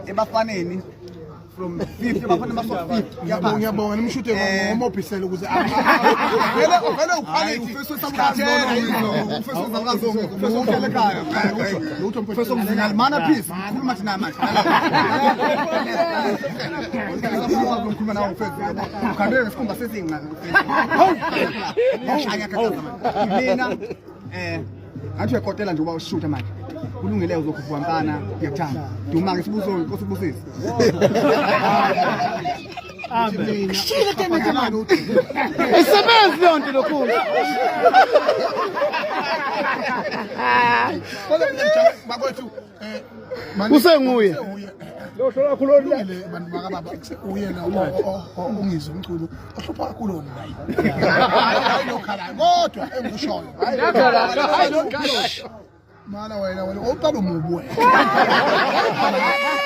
Ebafaneni from 50 abafana baso 50. Ngiyabonga, ngiyabonga nimshuthe ngomobhisele ukuze vele vele uquality. Mana peace, khuluma thina manje. Ngikhuluma nawe mfethu. Ukhambe ngesikhumba sesinqa. Hawu. Ngiyashaya kakaza manje. Mina ngathi uyakotela nje uba ushutha manje. Kulungile uzokhuphuka mfana, ngiyakuthanda. Duma ke sibuso inkosi ubusise. Amen. Shile temete manje. Isebenzi leyo nto lokhu. Kodwa mina bakwethu Usenguye. Kulungile bantu bakababa uye na ungizwe umculo ohlupha kakhulu wona naye. Hayi lokhalayo kodwa engikushoyo. Hayi lokhalayo. Mana wena wena uqala umubi wena.